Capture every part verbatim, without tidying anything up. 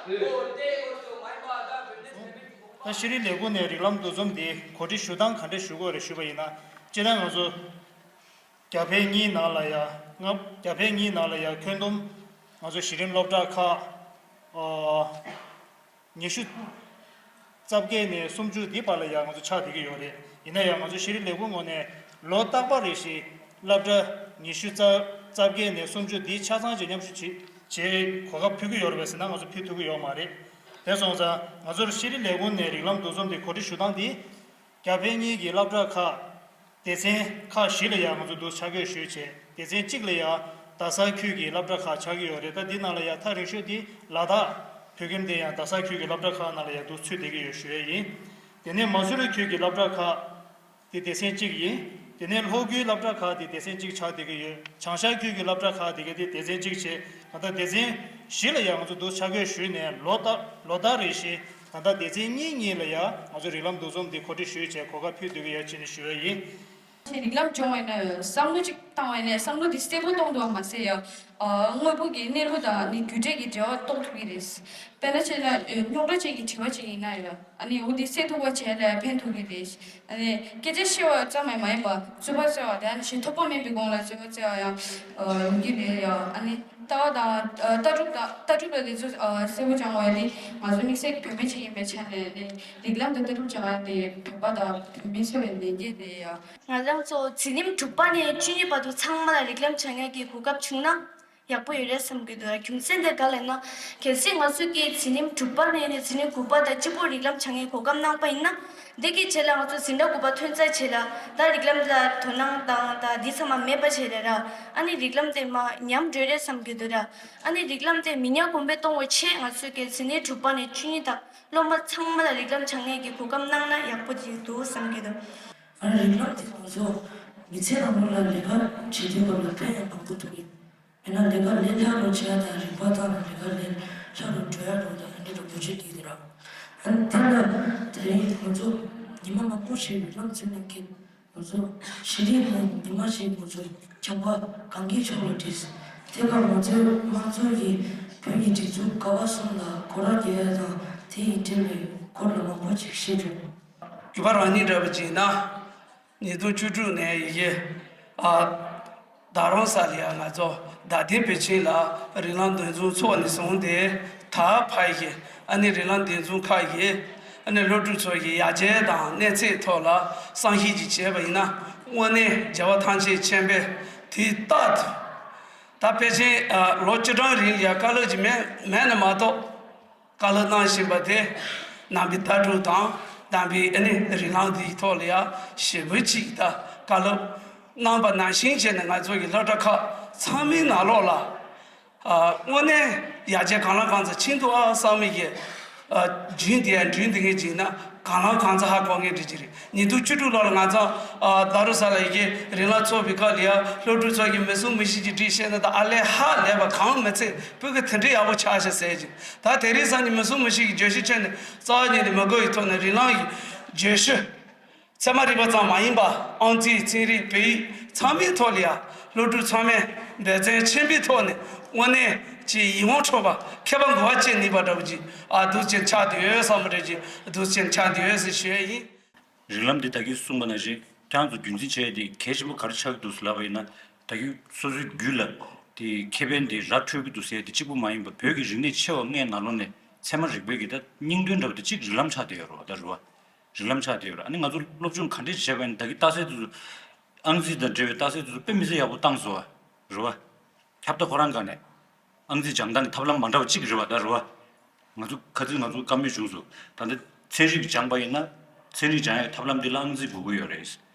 ད་ཤེས་རིག་ལས་ཁུངས་ནས་རིགས་ལམ་འདུ་འཛོམས་འདི་གོ་སྒྲིག་ཞུ་སྟངས་ག་འདྲ་ཞུ་དགོས་རེད་ཞུས་པ་ཡིན་ན། སྤྱིར་བཏང་ང་ཚོ་རྒྱ་བལ་གཉིས་ནང་ལ་ཡ་ང་རྒྱ་བལ་གཉིས་ནང་ལ་ཡ་ཁྱོན་བསྡོམས་ང་ཚོ་གཞི་རིམ་སློབ་གྲྭ་ཁག་ཨ་ཉི་ཤུ་རྩ་བརྒྱད་ནས་སུམ་ཅུ་འདི་བར་ལ་ཡ་ང་ཚོ་ཆགས་བསྡད་ཀྱི་ཡོད་རེད། ཡིན་ན་ཡང་ང་ཚོ་ཤེས་རིག་ལས་ཁུངས་ངོས་ནས་ལོ་རྟག་པར་རེ་བཞིན་སློབ་གྲྭ་ཉི་ཤུ་རྩ་རྩ་བརྒྱད་ནས་སུམ་ཅུ་འདི་ཆ་ཚང་ཅིག་མཉམ་ཞུགས་བྱེད་བྱེད་གོ་སྐབས་ཕུལ་གྱི་ཡོད་རེད་པས་ཟེར་ན་ང་ཚོ་ཕུལ་ཐུབ་ཀྱི་ཡོད་མ་རེད། དེ་སོང་ཙང་ང་ཚོར་ཤེས་རིག་ལས་ཁུངས་ནས་རིགས་ལམ་འདུ་འཛོམས་འདི་གོ་སྒྲིག་ཞུ་སྟངས་འདི། རྒྱ་བལ་གཉིས་ཀྱི་སློབ་གྲྭ་ཁག་སྡེ་ཚན་ཁག་བཞི་ལ་ཡང་ང་ཚོ་འདུག་ཆ་བགོས་ཞུས་བྱས། སྡེ་ཚན་གཅིག་ལ་ཡང་རྡ་ས་ཁུལ་གྱི་སློབ་གྲྭ་ཁག་ཆགས་ཀྱི་ཡོད་རེད། ད་འདི་ནང་ལ་ཡང་ཐག་རིང་ཤོས་འདི་ལ་དྭགས་བོད་ཁྱིམ་སྡེ་ཡང་རྡ་ས་ཁུལ་གྱི་སློབ་གྲྭ་ཁག་ནང་ལ་ཡང་འདུག་ཚུད་བསྡད་ཀྱི་ཡོད་ཞུ་ཡས་ཡིན། དེ་ནས་མ་སུ་རི་ཁུལ་གྱི་སློབ་གྲྭ་ཁག་དེ་སྡེ་ཚན་གཅིག་ཡིན། དེ་ནས་ལྷོ་ཁུལ་སློབ་གྲྭ་ཁག་དེ་སྡེ་ཚན་གཅིག་ཆགས་བསྡད་ཀྱི་ཡོད། བྱང་ཤར་ཁུལ་གྱི་སློབ་གྲྭ་ཁག་དེ་ག་དེ་སྡེ་ཚན་གཅིག་བྱས། ད་ལྟ་སྡེ་ཚན་བཞི་ལ་ཡང་ང་ཚོ་འདུག་ཆ་བགོས་ཞུས་ནས་ལོ་ལྟར་ལོ་ལྟར་རེ་བཞིན་ད་ལྟ་སྡེ་ཚན་གཉིས་གཉིས་ལ་ཡང་ང་ཚོ་རིགས་ལམ་འདུ་འཛོམས་འདི་གོ་སྒྲིག་ཞུས་བྱས་གོ་སྐབས་ཕུལ་སྡོད་ཀྱི་ཡོད་ཅེས་ནས་ཞུ་ཡ་ཡིན། ཅེས་རིགས་ལམ་སྦྱོང་བ་ཡིན་ན་བསམ་བློ་གཅིག་བཏང་བ་ཡིན་ན་བསམ་བློ་འདི་གསལ་པོ་གཏོང་ཐུབ་པ་མ་ཟད་ཡང་། ཨ། དངོས་པོ་གི་གནས་ལུགས་དང་ནི་རྒྱུ་འབྲས་ཀྱི་འབྲེལ་བ་རྟོགས་ཐུབ་ཀྱི་རེད། དཔེར་ན་ཆེ་ན་རྙོག་དྲ་ཅན་གྱི་དྲི་བ་ཅིག་ཡིན་ན་ཡང་ཨ་ནི་འོ་འདི་སེལ་ཐུབ་པ་བྱས་ལ་ཕན་ཐོགས་ཀྱི་རེད། ཨ་ནི་སྐད་ཆ་བཤད་པ་ཙམ་མ་ཡིན་པ་རྩོད་པ་རྩོད་པ་དེ་ཨ་ནི་ཞེ་ཐོགས་པ་མེད་པའི་སྒང་ལ་རྩོད་པ་རྩོད་པ་ཡང་ཡོང་གི་རེད་ཡང་། ཨ་ནི་ལྟ་བ་དང་ལྟ་གྲུབ་དང་ལྟ་གྲུབ་ལ་དེ་ཚོ་གསལ་པོ་སྦྱང་བ་ཡང་ནི་ང་ཚོ་དམིགས་བསལ་བོད་སྨན་ཅིག་ཡིན་པའི་ཆ་ནས་ནི་རིགས་ལམ་དང་ལྟ་གྲུབ་སྦྱང་བ་དེ་བོད་པ་དང་བོད་སྨན་འཚོ་བའི་ལས་འགན་རེད་ཡང་། ང་རང་ཚོ་འཛིན་རིམ་དྲུག་པ་ནས་བཅུ་གཉིས་བར་དུ་ཚང་མ་ལ་རིགས་ལམ་སྦྱང་ཡག་གི་གོ་སྐབས་བྱུང་ན་ཡག་པོ་ཡོད་རེད་བསམ་གྱི་འདུག་རྒྱུ་མཚན་དེ་ག་རེ་ལབ་ན། གལ་སྲིད་ང་ཚོ་གིས་འཛིན་རིམ་དྲུག་པ་ནས་ནི་འཛིན་རིམ་དགུ་པ་དང་གཅིག་པོ་རིགས་ལམ་སྦྱང་ཡག་གོ་སྐབས་གནང་པ་ཡིན་ན། འདི་གི་རྗེས་ལ་ང་ཚོ་འཛིན་གྲྭ་དགུ་པ་ཐོན་ཚར་རྗེས་ལ་ད་རིགས་ལམ་ལ་དོ་སྣང་དང་ད་འདི་ཚང་མ་མེད་པ་བྱས་རེད་ར། ཨ་ནི་རིགས་ལམ་དེ་མར་ཉམས་འགྲོ་རེད་བསམ་གྱི་འདུག་ར། ཨ་ནི་རིགས་ལམ་དེ་མི་ཉམས་གོང་འཕེལ་གཏོང་བའི་ཆེད་ང་ཚོ་གིས་འཛིན་རིམ་དྲུག་པ་ནས་བཅུ་གཉིས་དང་སློབ་མ་ཚང་མ་ལ་རིགས་ལམ་སྦྱང་ཡག་གི་གོ་སྐབས་གནང་ན་ཡག་པོ་ཅིག་འདུག་བསམ་གྱི་འདུག་ཨ་ནི་རིགས་ལམ་དེ་ང་ཚོ་མི་ཚེ་རིང་ལུགས་ལ་ལས་ཀ་བྱེད་དུས་སྐབས་ལ་ཕན་ཡང་མང་པོ་ཐོགས་ཀྱི། ཡིན་ན་ལས་ཀ་ལས་སླ་རུ་བྱེད་ཡ་དང་རིག་པ་དང་ལས་ཀ་ལས་སླ་རུ་འགྲོ་ཡ་འགྲོ་དང་ཨ་འདྲ་རུ་བུ་ཆུ་དེ་དེ་ར། ཨ་ནི་དེ་ལ་དེ་རིང་ང་ཚོ་ཉི་མ་མང་པོ་ཞིག་རིགས་ལམ་ཚུད་ནས་ཀྱི་ང་ཚོ་ཤེས་རིག་ནས་ཉི་མ་ཞིག་ང་ཚོ་ཆམ་པ་གང་གི་ཕྱོགས་ལ་བྲིས། དེ་ག་ང་ཚོའི་དམངས་གཙོ་ཡི་བོད་ཀྱི་སྒྲིག་འཛུགས་ཀ་བ་གསུམ་ལ་སྐོར་ར་རྒྱག་ཡ་དང་དེ་ཡི་འབྲེལ་བའི་སྐོར་ལ་མང་པོ་ཅིག་བཤད་འགྲོ། རྒྱུ་པ་རང་ཉིད་འདྲ་པོ་ཅིག་ཡིན་ན། ཉིས་སྟོང་བཅུ་དྲུག་ནས་ཡི་གེ་ཨ་ད་རུང་ས་ལ་ཡ་ང་ཚོ་རྡ་སྟེང་བོད་ཁྱིམ་ལ་རིགས་ལམ་འདུ་འཛོམས་ཚོགས་ནས་བཟུང་སྟེ་ད་ཕ་ཡི་གེ་ཨ་ནི་རིགས་ལམ་འདུ་འཛོམས་ཁག་གི་ཨ་ནི་སློབ་ཕྲུག་ཚོ་ཡི་ཡར་རྒྱས་དང་གནས་ཚད་ཐོག་ལ་བསམ་ཤེས་ཅིག་བྱས་པ་ཡིན་ན་དངོས་གནས་རྒྱལ་བ་ཐམས་ཅད་མཁྱེན་པས་དེ་རྟག་ཏུ་ད་ཕལ་ཆེར་ཨ་ལོ་བཅུ་གྲངས་རིང་ཡ་བཀའ་སློབ་ཅིག་མེད་མེད་ན་མ་གཏོགས། བཀའ་སློབ་གནང་བཞིན་པ་དེ་ནང་པའི་ལྟ་གྲུབ་དང་ནང་པའི་ཨ་ནི་རིགས་ལམ་འདིའི་ཐོག་ལ་ཡང་ཞེ་པོ་ཅིག་ད་བཀའ་སློབ་གནང་པ་ནང་བཞིན་བྱས་ནས་ང་ཚོ་གི་སློབ་གྲྭ་ཁག་ཚང་མའི་ནང་ལོགས་ལ་ཨ་དངོས་གནས་ཡར་རྒྱས་གང་ལ་གང་འཚམ་ཕྱིན་འདུག་ཨ་བསམ་མི་གི་ཨ་རྒྱུན་དེ་ཡང་རྒྱུན་དེ་ངེས་ཅིག་ན་གང་ལ་གང་འཚམ་ཧ་གོ་ངེས་འདྲི་ཅིག་རེད། ཉིས་སྟོང་བཅུ་དྲུག་ལོ་ལ་ང་ཚོ་ཨ་ད་རུང་ས་ལ་ཡི་གེ་རིགས་ལམ་ཚོགས་པའི་སྐབས་ལ་ཡང་སློབ་ཕྲུག་ཚོ་གི་མི་སྲུང་མི་ཤི་ཅིག་འདྲི་བཤད་ན་ད་ཨ་ལས་ཧ་ལས་པ་གང་མི་ཚེ་སྤུ་གུ་དེ་འདྲའི་ཡག་པོ་ཆགས་ཤག་ཟེར་ཅིག་ད་དེ་རིང་སང་ཉིན་མི་སྲུང་མི་ཤི་གི་བརྗོད་གཞི་ཁྱོན་ནས་རྩ་བ་ཉིད་ནས་མི་དགོས་ཡི་ཐོག་ནས་རིགས་ལམ་གྱི་བརྗོད་གཞི་ཚད་མ་རིག་པ་ཙམ་མ་ཡིན་པ་ཨང་རྩིས་ཚན་རིག་བོད་ཡིག་ཚང་མའི་ཐོག་ལ་ཡང་སློབ་ཕྲུག་ཚང་མས་འབད་བརྩོན་ཆེན་པོའི་ཐོག་ནས་དངོས་གནས་ཀྱི་ཡིད་འོང་འཕྲོག་པ་མཁས་པ་འགུལ་བ་ཅན་ནུས་པ་འདྲ་བོ་ཅིག་ཨ་འདུག་ཅན་ཆགས་བསྡད་ཡོད་བསམ་པ་འདྲ་ཅིག་འདུག་ཅན་ཆགས་བསྡད་ཡོད་ཟེར་ཞུ་ཡས་ཡིན། རིགས་ལམ་འདི་ད་གིན་གསུངས་པ་ནང་བཞིན་ཁྱེད་རང་ཚོ་རྒྱུན་འཛིན་བྱས་ཏེ་གལ་ཆེན་པོ་ག་རེ་ཆགས་ཀྱི་འདུག་ཟེར་ལབ་པ་ཡིན་ན། ད་གིན་སོ་སོའི་རྒྱུད་ལ་དེ་ཁེ་ཕན་དེ་ར་འཕྲོད་ཀྱི་འདུག་ཟེར་དེ་གཅིག་པུ་མ་ཡིན་པར་བོད་ཀྱི་རིག་གནས་ཆེ་བ་ལྔའི་ནང་ལོགས་ནས་ཚད་མ་རིག་པའི་གི་ད་སྙིང་དོན་འདྲ་བོ་དེ་གཅིག་རིགས་ལམ་ཆགས་བསྡད་ཡོད་རེད་བ། ད་རེད་བ། རིགས་ལམ་ཆགས་བསྡད་ཡོད་རེད། ཨ་ནི་ང་ཚོ་སློབ་སྦྱོང་ག་འདྲས་བྱས་པ་ཡིན་ན་ད་གིན་རྟགས་གསལ་དེ་ཚོ་ཨང་རྩིས་དང་འབྲེལ་བའི་རྟགས་གསལ་དེ་ཚོ་དཔེ་མི་སྲིད་ཡག་པོ་བཏང་སོང་བ། རེད་བ། ཁྱབ་བརྡ་ཁོ་རང་སྒང་ནས་ཨང་རྩིས་སྦྱང་སྟངས་ཀྱི་ཐབས་ལམ་མ་འདྲ་བ་གཅིག་རེད་བ། ད་རེད་བ། ང་ཚོ་ཁ་རྩང་ང་ཚོ་བཀའ་མོལ་བྱུང་སོང་། ད་ལྟ་ཚན་རིག་སྦྱངས་པ་ཡིན་ན་ཚན་རིག་སྦྱང་ཡག་གི་ཐབས་ལམ་འདི་ལ་ཨང་རྩིས་དགོས་ཀྱི་ཡོད་རེད།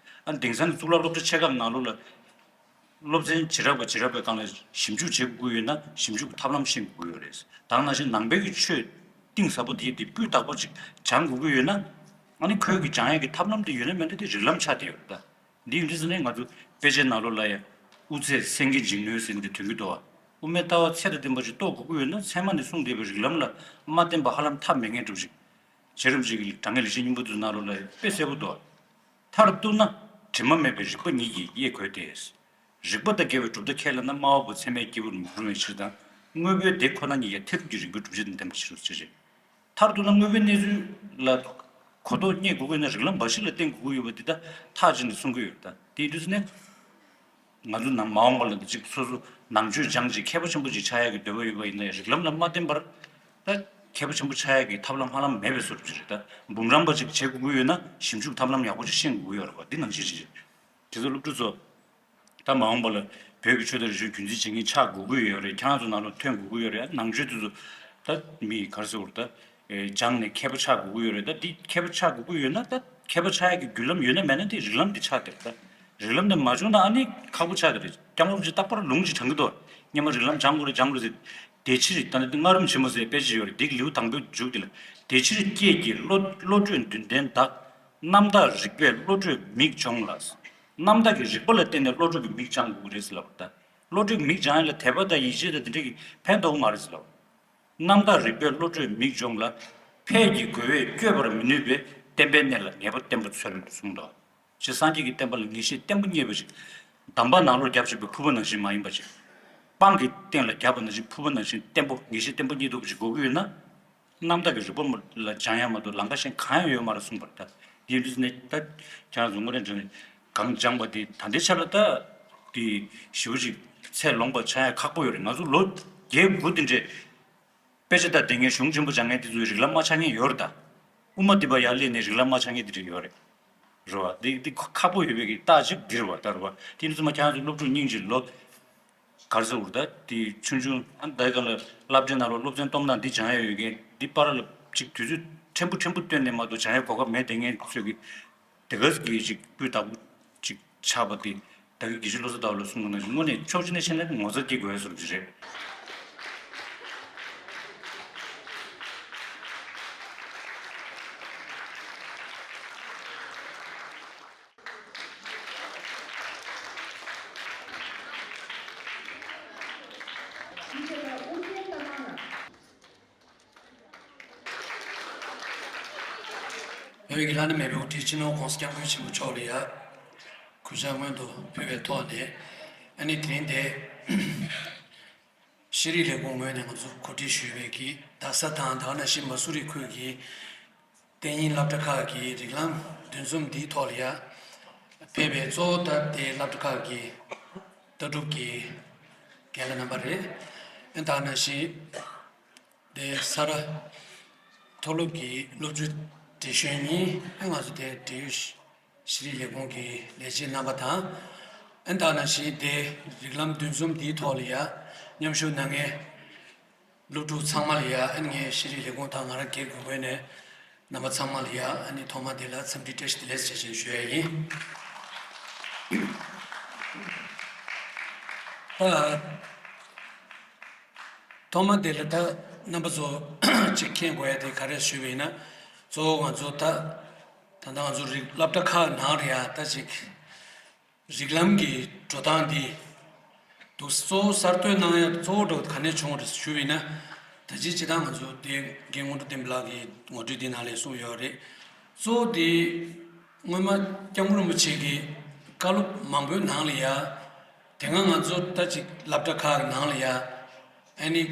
ཨ་ནི་དེང་སང་གི་གཙུག་ལག་སློབ་གྲྭ་ཆེ་ཁག་ནང་ལོགས་ལ་སློབ་ཚན་བྱེ་བྲག་པ་བྱེ་བྲག་པའི་སྒང་ལ་ཞིབ་འཇུག་བྱེད་དགོས་ཀྱི་ཡོད་ན་ཞིབ་འཇུག་གི་ཐབས་ལམ་ཤེས་དགོས་ཀྱི་ཡོད་རེད། ད་ག་ནང་བཞིན་ནང་པའི་གི་ཆོས་གཏིང་ཟབ་པོ་དེ་དེ་སྤུས་དག་པོ་ཅིག་སྦྱང་དགོས་ཀྱི་ཡོད་ན། ཨ་ནི་ཁོའི་གི་སྦྱང་ཡག་གི་ཐབས་ལམ་དེ་ཡོད་ན་མེད་ན་དེ་རིགས་ལམ་ཆགས་བསྡད་ཡོད་རེད་ད། འདི་ཡིན་དུས་ཙ་ནས་ང་ཚོ་དཔེ་ཆའི་ནང་ལོགས་ལ་ཡང་དབུ་ཚད་སེང་གེ་འཇིགས་སྣང་ཟེར་ནས་ཐོན་གྱི་འདུག་བ། དབུ་མའི་ལྟ་བ་ཚད་དང་ལྡན་པ་ཞིག་རྟོགས་དགོས་ཀྱི་ཡོད་ན་ཚད་མ་ནས་གསུངས་བསྡད་པའི་རིགས་ལམ་ལ་མ་བརྟེན་པ་ཧ་ལམ་ཐབས་མེད་མཁན་འདྲ་པོ་ཞིག་བྱེད་རིམ་ཞིག་གི་དྲང་ངེས་ལེགས་བཤད་སྙིང་པོ་དེ་ནང་ལོགས་ལ་དཔེ་གསལ་པོ་འདུག་མཐར་གཏུགས་ན་དྲི་མ་མེད་པའི་རིག་པ་ཉིད་ཀྱིས་དབྱེ་དགོས་ཏེ། རིག་པ་དང་འགལ་བའི་གྲུབ་མཐའ་ཁས་ལེན་ན་སྨྲ་བ་པོ་ཚད་མས་སྐྱེས་བུ་རུ་མི་རུང་བའི་ཕྱིར་དང་ དངོས་པོའི་དེ་ཁོ་ན་ཉིད་ཀྱང་མཐར་ཐུག་གི་རིགས་པའི་གྲུབ་ཆ་དང་ལྡན་པ་ཞིག་རེད་ཅེས་རེད། མཐར་གཏུགས་ན་དངོས་པོའི་གནས་ཚུལ་ལ་གོ་རྟོགས་རྙེད་དགོས་ཀྱི་ན་རིགས་ལམ་འབའ་ཞིག་ལ་བརྟེན་དགོས་ཀྱི་ཡོད་པ་འདི་ད་ཐག་བཅད་ནས་གསུང་གི་ཡོད་རེད་ད། དེའི་དུས་ཚོད་ནས་ང་ཚོ་ནང་མ་འོངས་པ་ལ་འདི་གཅིག་སོ་སོ་ནང་ཆོས་སྦྱངས་ཅིག་མཁས་པ་ཆེན་པོ་ཅིག་ཆགས་ཡག་གི་འདོད་པ་ཡོད་པ་ཡིན་ན་ཡང་རིགས་ལམ་ལ་མ་བརྟེན་པར་ད་མཁས་པ་ཆེན་པོ་ཆགས་ཡག་གི་ཐབས་ལམ་ཕ་ལམ་མེད་པའི་བཟོ་འདྲ་ཅིག་རེད་ད། འབུམ་རམས་པ་ཅིག་བྱེད་དགོས་ཀྱི་ཡོད་ན་ཞིབ་འཇུག་ཐབས་ལམ་ཡག་པོ་ཅིག་ཤེས་དགོས་ཀྱི་ཡོད་རེད་པ། འདི་ནང་བཞིན་ཅིག་རེད། དེ་ཚོ་སློབ་ཕྲུག་ཚོ། ད་མ་འོངས་པ་ལ་བོད་ཀྱི་ཆོས་དང་རིག་གཞུང་རྒྱུན་འཛིན་བྱེད་མཁན་ཆགས་དགོས་ཀྱི་ཡོད་རེད། ཁྱེད་རང་ཚོ་ནང་ལ་ཐོན་དགོས་ཀྱི་ཡོད་རེད། ནང་ཆོས་དེ་ཚོ་ད་མི་ག་རེ་ཟེར་དགོས་རེད་ད། སྦྱངས་ནས་མཁས་པ་ཆགས་དགོས་ཀྱི་ཡོད་རེད། ད་འདི་མཁས་པ་ཆགས་དགོས་ཀྱི་ཡོད་ན་ད་མཁས་པ་ཆགས་ཡག་གི་བརྒྱུད་ལམ་ཡོད་ན་མེད་ན་དེ་རིགས་ལམ་འདི་ཆགས་བསྡད་རེད་ད། རིགས་ལམ་འདི་མ་བྱུང་ན་ཨ་ནི་ཁག་པོ་ཆགས་བསྡད་རེད། སྐྱབས་མགོན་རིན་པོ་ཆེ་རྟག་པར་ལུང་ཅིག་དྲངས་ཀྱི་འདུག་སྔོན་མ་རིགས་ལམ་སྦྱང་དགོས་རེད་སྦྱང་དགོས་རེད་ཟེར། དེ་ཕྱིར་ད་ནི་སྔ་རོལ་ཆེན་མོ་ཟེར་དཔེ་ཅིག་ཡོད་རེད། འདི་གི་ལེའུ་དང་པོའི་མཇུག་འདི་ལ། དེ་ཕྱིར་སྐྱེས་ཀྱི་བློ་བློ་གྲོས་འདུན་ལྡན་དག་རྣམ་དག་རིག་པས་བློ་གྲོས་མིག་སྦྱོངས་ལ། རྣམ་དག་གི་རིག་པ་ལ་བརྟེན་ནས་བློ་གྲོས་ཀྱི་མིག་སྦྱང་དགོས་ཀྱི་རེད་ཟེར་ལབ་པ་ད། བློ་གྲོས་ཀྱི་མིག་སྦྱང་ཡ་ལ་དད་པ་དང་ཡིད་ཆེས་དང་དེ་འདྲ་གི་ཕན་ཐོགས་མ་རེད་ཟེར་ལབ། རྣམ་དག་རིག་པས་བློ་གྲོས་མིག་སྦྱོངས་ལ། ཕས་ཀྱི་རྒོལ་བས་བསྐྱོད་པར་མི་ནུས་པའི་བསྟན་པའི་གནས་ལ་ངེས་པ་བརྟན་པོ་འཚོལ་གསུངས་ཏོ། ཅེས་སངས་རྒྱས་ཀྱི་བསྟན་པ་ལ་ངེས་ཤེས་བརྟན་པོ་རྙེད་པ་ཞིག་དམ་པ་ནང་ལོགས་རྒྱབ་བཞིན་པའི་ཕུར་པ་ནང་བཞིན་མ་ཡིན་པ་ཞིག་སྤང་གི་སྟེང་ལ་རྒྱབ་པ་ནང་བཞིན་ཕུར་པ་ནང་བཞིན་བརྟན་པོ་ངེས་ཤེས་བརྟན་པོ་རྙེད་ཐུབ་པ་ཞིག་དགོས་ཀྱི་ཡོད་ན། རྣམ་དག་གི་རིག་པ་མ་ལ་སྦྱང་ཡ་མ་གཏོགས་ལམ་ཁ་གཞན་གང་ཡང་ཡོད་མ་རེད་གསུངས་པ་རེད་ད། དེའི་དུས་ནས་ད་ཁྱེད་རང་ཚོ་དངོས་གནས་དྲང་གནས་གང་སྦྱངས་པ་དེ་ད་ལྟའི་ཆར་ལ་ད་དེ་ཞེ་པོ་ཅིག་ཚད་ལོངས་པ་ཆགས་ཡ་ཁག་པོ་ཡོད་རེད། ང་ཚོ་ལོ་བརྒྱད་དགུ་དེ་འདྲས། དཔེ་ཆ་ལྟ་བསྡད་མཁན་གཞུང་ཆེན་པོ་སྦྱང་མཁན་དེ་ཚོའི་རིགས་ལམ་མ་ཆགས་མཁན་ཡོད་རེད་ད། དབུ་མ་འདི་པ་ཡར་སླེབས་ནས་རིགས་ལམ་མ་ཆགས་མཁན་དེ་འདྲ་ཡོད་རེད། རེད་བ། འདི་འདི་ཁག་པོ་ཡོད་པའི་གི་རྟགས་ཅིག་འདི་རེད་བ་ད་རེད་བ། དེ་ནི་ཚང་མ་ཁྱེད་རང་ཚོ་སློབ་ཕྲུག་སྙིང་རྗེ་ལོ། ག་རེ་ཟེར་དགོས་རེད་ད། དེ་ཆུང་ཆུང་ཨ་ད་ག་ལ་སློབ་གྲྭའི་ནང་ལ་སློབ་ཚན་སྟོང་དང་འདི་སྦྱང་ཡ་ཡོད་མཁན་འདི་པར་ལ་ཅིག་དུས་ཚོད་ཕྲན་བུ་ཕྲན་བུ་བཏོན་ནས་མ་གཏོགས་སྦྱང་ཡ་གོ་སྐབས་མེད་བསྡད་མཁན་ཚོས་ཀྱི། དེ་ག་གི་ཅིག་སྤུས་དག་པོ་ཅིག་ཆགས་པ་དེ་ད་གི་དགེ་བཤེས་བློ་བཟང་ཟླ་བ་ལགས་གསུང་གི་ནང་བཞིན་དངོས་གནས་ཕྱོགས་གཅིག་ནས་བཤད་ན་ངོ་མཚར་སྐྱེ་དགོས་ཡ་བཟོ་འདྲ་ཅིག་རེད། བོད་ཀྱི་བླ་ན་མེད་པའི་དབུ་ཁྲིད་སྤྱི་ནོར་༸གོང་ས་༸སྐྱབས་མགོན་ཆེན་པོ་མཆོག་ལ་ཡ་གུས་ཕྱག་སྔོན་དུ་ཕུལ་བའི་ཐོག་ནས་ཨ་ནི་དེ་རིང་འདི་ཤེས་རིག་ལས་ཁུངས་ངོས་ནས་ང་ཚོ་གོ་སྒྲིག་ཞུས་པའི་གི་རྡ་ས་དང་ད་ག་ནང་བཞིན་མ་སུ་རི་ཁུལ་གྱི་གཏན་ཉིན་སློབ་གྲྭ་ཁག་གི་རིགས་ལམ་འདུ་འཛོམས་འདིའི་ཐོག་ལ་ཡ་ཕེབས་པའི་གཙོ་བོ་ད་དེ་སློབ་གྲྭ་ཁག་གི་ལྟ་གྲུབ་ཀྱི་རྒན་ལགས་རྣམ་པ་རེད། ཨ་ད་ག་ནང་བཞིན། དེ་ས་རཱ་མཐོ་སློབ་ཀྱི་སློབ་སྤྱི་བགྲེས་གཞོན་གཉིས་ཨ་ང་ཚོ་དེ་འབྲེལ་ཡོད་ཤེས་རིག་ལས་ཁུངས་ཀྱི་ལས་བྱེད་རྣམ་པ་དང་། ཨ་ད་ག་ནང་བཞིན་དེ་རིགས་ལམ་འདུ་འཛོམས་འདིའི་ཐོག་ལ་ཡ་མཉམ་ཞུགས་གནང་མཁན་སློབ་ཕྲུག་ཚང་མ་ལ་ཡ་ཨ་ངའི་ཤེས་རིག་ལས་ཁུངས་དང་ང་རང་སྒེར་གྱི་ངོས་ནས་རྣམ་པ་ཚང་མ་ལ་ཡ་ཨ་ནི་ཐོག་མ་དེ་ལ་འཚམས་འདྲི་བཀྲ་ཤིས་བདེ་ལེགས་ཞེས་བྱས་ཞུ་ཡ་ཡིན། ཨ། ཐོག་མ་དེ་ལ་ད་རྣམ་པ་ཚོ་གཅིག་མཁྱེན་དགོས་ཡ་དེ་ག་རེ་ཞུས་པ་ཡིན་ན། གཙོ་བོ་ང་ཚོ་ད་ད་ལྟ་ང་ཚོ་རིགས་སློབ་གྲྭ་ཁག་ནང་ལ་ཡ་ད་ཅིག་རིགས་ལམ་གྱི་འགྲོ་སྟངས་འདི་འདུག་གཙོ་བོ་གསར་གཏོད་གནང་ཡ་གཙོ་བོ་འགྲོ་ག་ནས་བྱུང་བ་རེད་ཞུས་པ་ཡིན་ན། ད་ཅི་ཅི་ད་ང་ཚོ་དེ་རྒན་སྔོན་འགྲོ་བསྟན་པ་ལགས་ཀྱི་ངོ་སྤྲོད་འདི་ནང་ལ་གསུངས་ཡོད་རེད། གཙོ་བོ་དེ། སྔོན་མ་སྐྱབས་མགོན་རིན་པོ་ཆེ་གིས་བཀའ་སློབ་མང་པོའི་ནང་ལ་ཡ། དེ་སྔ་ང་ཚོ་ད་ཅིག་སློབ་གྲྭ་ཁག་གི་ནང་ལ་ཡ། ཨ་ནི་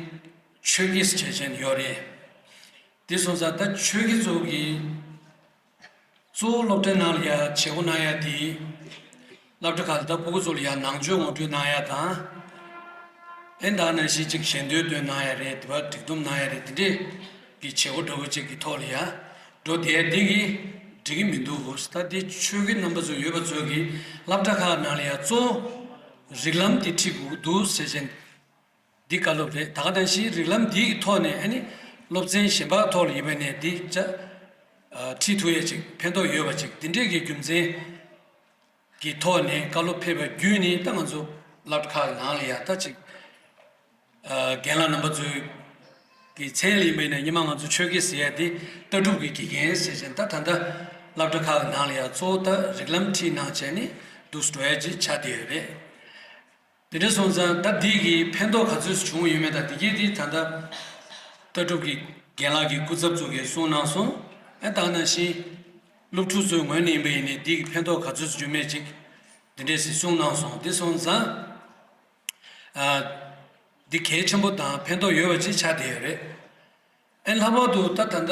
ཆོས་དགེ་བྱས་བྱས་ཡོད་རེད། དེ་སོང་ཙང་ད་ཆོས་དགེ་ཚོ་གི་གཙོ་བོ་སློབ་གྲྭའི་ནང་ལ་ཡ་བྱེད་སྒོ་གནང་ཡ་དེ། སློབ་གྲྭ་ཁག་ལ་ད་ཕྲུ་གུ་ཚོ་ལ་ཡ་ནང་ཆོས་ངོ་སྤྲོད་གནང་ཡ་དང་། ཨེ་ད་ནང་བཞིན་ཅིག་ཞལ་འདོན་སྟོན་གནང་ཡ་རེད། དེ་བ་སྒྲིག་སྡོམ་གནང་ཡ་རེད། དེ་འདྲས་ཀྱི་བྱེད་སྒོ་འདྲ་བོ་ཅིག་གི་ཐོག་ལ་ཡ་འགྲོ་བསྡད་ཡ་འདི་གི་འགྲིག་གི་མི་འདུག་ད་འདི་ཆོས་དགེ་རྣམ་པ་ཚོ་ཡོད་པ་ཚོ་གི་སློབ་གྲྭ་ཁག་ནང་ལ་ཡ་གཙོ་བོ་རིགས་ལམ་འདི་ཁྲིད་དགོས་ཀྱི་འདུག་ཟེར་བྱས་འདི་བཀའ་སློབ་རེད། ད་ག་ནང་བཞིན་རིགས་ལམ་འདིའི་ཐོག་ནས་ཨ་ནི་སློབ་ཚན་གཞན་པ་ཐོག་ལ་ཡིན་པ་ནས་འདི་ཅ་ཁྲིད་ཐུབ་ཡ་ཅིག་ཕན་ཐོགས་ཡོད་པ་ཅིག་འདི་འདྲས་ཀྱི་རྒྱུ་མཚན། གི་ཐོག་ནས་བཀའ་སློབ་ཕེབས་པ་བརྒྱུད་ནས་ད་ང་ཚོ་སློབ་གྲྭ་ཁག་གི་ནང་ལ་ཡ་ད་ཅིག་ཨ་རྒན་ལགས་རྣམ་པ་ཚོའི་གི་མཚན་ལ་ཡིན་པ་ཡིན་ན་སྔོན་མ་ང་ཚོ་ཆོས་དགེ་ཟེར་ཡ་དེ་ལྟ་གྲུབ་ཀྱི་དགེ་རྒན་ཟེར་བྱས་ད་ད་ལྟ་སློབ་གྲྭ་ཁག་གི་ནང་ལ་ཡ་གཙོ་བོ་ད་རིགས་ལམ་ཁྲིད་གནང་བྱས་ནས་འདུག་འགྲོ་ཡ་ཅིག་ཆགས་བསྡད་ཡོད་རེད། དེ་འདྲ་སོང་ཙང་ད་འདི་གི་ཕན་ཐོགས་ག་ཚོད་བྱུང་ཡོད་མེད་དང་དེ་གའི་དེ་ད་ལྟ་ལྟ་གྲུབ་ཀྱི་རྒན་ལགས་ཀྱི་སྐུ་ཚབ་ཚོ་གིས་གསུངས་གནང་སོང་། ཨ་ད་ག་ནང་བཞིན་སློབ་ཕྲུག་ཚོའི་ངོས་ནས་ཡིན་པ་ཡིན་ནའི་འདི་གི་ཕན་ཐོགས་ག་ཚོད་བྱུང་མེད་ཅིག་འདི་འདྲས་སེ་གསུངས་གནང་སོང་། དེ་སོང་ཙང་ཨ་ འདི་གལ་ཆེན་པོ་དང་ཕན་ཐོགས་ཡོད་པ་ཅིག་ཆགས་བསྡད་ཡོད་རེད། ཨེ་ལྷག་པར་དུ་ད་ད་ལྟ་